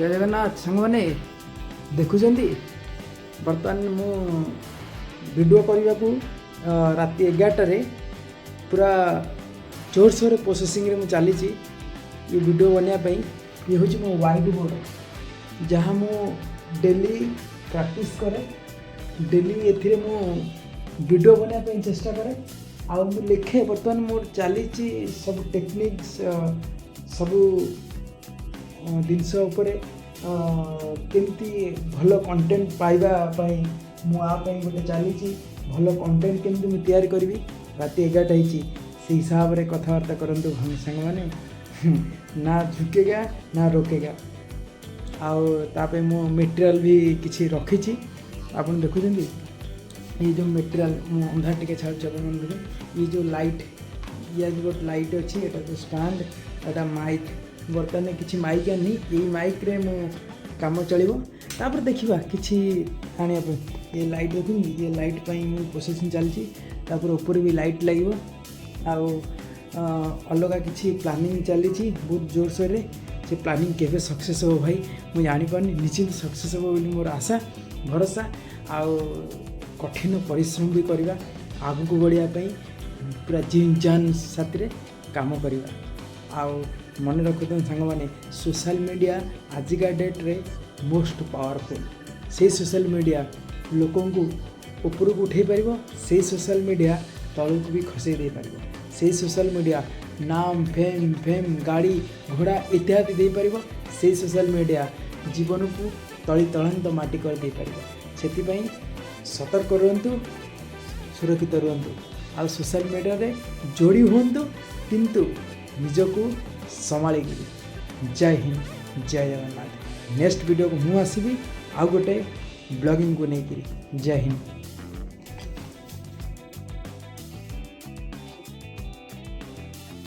ଜୟ ଜଗନ୍ନାଥ ସାଙ୍ଗମାନେ। ଦେଖୁଛନ୍ତି, ବର୍ତ୍ତମାନ ମୁଁ ଭିଡ଼ିଓ କରିବାକୁ ରାତି 11ଟାରେ ପୁରା ଜୋରସୋରରେ ପ୍ରୋସେସିଂରେ ମୁଁ ଚାଲିଛି ଏ ଭିଡ଼ିଓ ବନେଇବା ପାଇଁ। ଇଏ ହେଉଛି ମୋ ହ୍ୱାଇଟ୍ ବୋର୍ଡ଼, ଯାହା ମୁଁ ଡେଲି ପ୍ରାକ୍ଟିସ୍ କରେ। ଡେଲି ଏଥିରେ ମୁଁ ଭିଡ଼ିଓ ବନେଇବା ପାଇଁ ଚେଷ୍ଟା କରେ ଆଉ ମୁଁ ଲେଖେ। ବର୍ତ୍ତମାନ ମୋର ଚାଲିଛି ସବୁ ଟେକ୍ନିକ୍ସ, ସବୁ ଜିନିଷ ଉପରେ କେମିତି ଭଲ କଣ୍ଟେଣ୍ଟ ପାଇବା ପାଇଁ ମୁଁ ଆ ପାଇଁ ଗୋଟେ ଚାଲିଛି, ଭଲ କଣ୍ଟେଣ୍ଟ କେମିତି ମୁଁ ତିଆରି କରିବି। ରାତି 11ଟା ହେଇଛି, ସେଇ ହିସାବରେ କଥାବାର୍ତ୍ତା କରନ୍ତୁ ସାଙ୍ଗମାନେ। ନା ଝୁକେଗା ନା ରୋକେଗା। ଆଉ ତା ପାଇଁ ମୁଁ ମେଟେରିଆଲ୍ ବି କିଛି ରଖିଛି। ଆପଣ ଦେଖୁଛନ୍ତି, ଏଇ ଯେଉଁ ମେଟେରିଆଲ୍, ମୁଁ ଅନ୍ଧାର ଟିକେ ଛାଡ଼ୁଛି, ଆପଣମାନେ ଦେଖୁଛନ୍ତି। ଇଏ ଯେଉଁ ଲାଇଟ୍, ଇଏ ବି ଗୋଟେ ଲାଇଟ୍ ଅଛି। ଏଇଟା ଯେଉଁ ଷ୍ଟାଣ୍ଡ, ଏଇଟା ମାଇକ୍। ବର୍ତ୍ତମାନ କିଛି ମାଇକ୍ ଆଣିନି, ଏଇ ମାଇକ୍ରେ ମୁଁ କାମ ଚଳିବ। ତାପରେ ଦେଖିବା କିଛି ଆଣିବା ପାଇଁ। ଏ ଲାଇଟ୍ ଦେଖୁଛନ୍ତି, ଇଏ ଲାଇଟ୍ ପାଇଁ ମୁଁ ପ୍ରୋସେସିଂ ଚାଲିଛି। ତାପରେ ଉପରେ ବି ଲାଇଟ୍ ଲାଗିବ। ଆଉ ଅଲଗା କିଛି ପ୍ଲାନିଂ ଚାଲିଛି ବହୁତ ଜୋରସୋରରେ। ସେ ପ୍ଲାନିଂ କେବେ ସକ୍ସେସ୍ ହେବ ଭାଇ, ମୁଁ ଜାଣିପାରୁନି। ନିଶ୍ଚିନ୍ତ ସକ୍ସେସ୍ ହେବ ବୋଲି ମୋର ଆଶା, ଭରସା। ଆଉ କଠିନ ପରିଶ୍ରମ ବି କରିବା, ଆଗକୁ ବଢ଼ିବା ପାଇଁ ପୁରା ଜିନ୍ ଜାନ୍ ସାଥିରେ କାମ କରିବା। ଆଉ ମନେ ରଖୁଥାନ୍ତୁ ସାଙ୍ଗମାନେ, ସୋସିଆଲ ମିଡ଼ିଆ ଆଜିକା ଡେଟ୍ରେ ମୋଷ୍ଟ ପାୱାରଫୁଲ୍। ସେଇ ସୋସିଆଲ ମିଡ଼ିଆ ଲୋକଙ୍କୁ ଉପରକୁ ଉଠାଇ ପାରିବ, ସେଇ ସୋସିଆଲ ମିଡ଼ିଆ ତଳକୁ ବି ଖସେଇ ଦେଇପାରିବ। ସେଇ ସୋସିଆଲ ମିଡ଼ିଆ ନାମ, ଫେମ୍, ଗାଡ଼ି ଘୋଡ଼ା ଇତ୍ୟାଦି ଦେଇପାରିବ। ସେଇ ସୋସିଆଲ ମିଡ଼ିଆ ଜୀବନକୁ ତଳି ତଳନ୍ତ ମାଟି କରିଦେଇପାରିବ। ସେଥିପାଇଁ ସତର୍କ ରୁହନ୍ତୁ, ସୁରକ୍ଷିତ ରୁହନ୍ତୁ ଆଉ ସୋସିଆଲ ମିଡ଼ିଆରେ ଯୋଡ଼ି ହୁଅନ୍ତୁ, କିନ୍ତୁ ନିଜକୁ ସମ୍ଭାଳିକିରି। ଜୟ ହିନ୍ଦ, ଜୟ ଜଗନ୍ନାଥ। ନେକ୍ସଟ ଭିଡ଼ିଓକୁ ମୁଁ ଆସିବି ଆଉ ଗୋଟେ ବ୍ଲଗିଂକୁ ନେଇକିରି। ଜୟ ହିନ୍ଦ।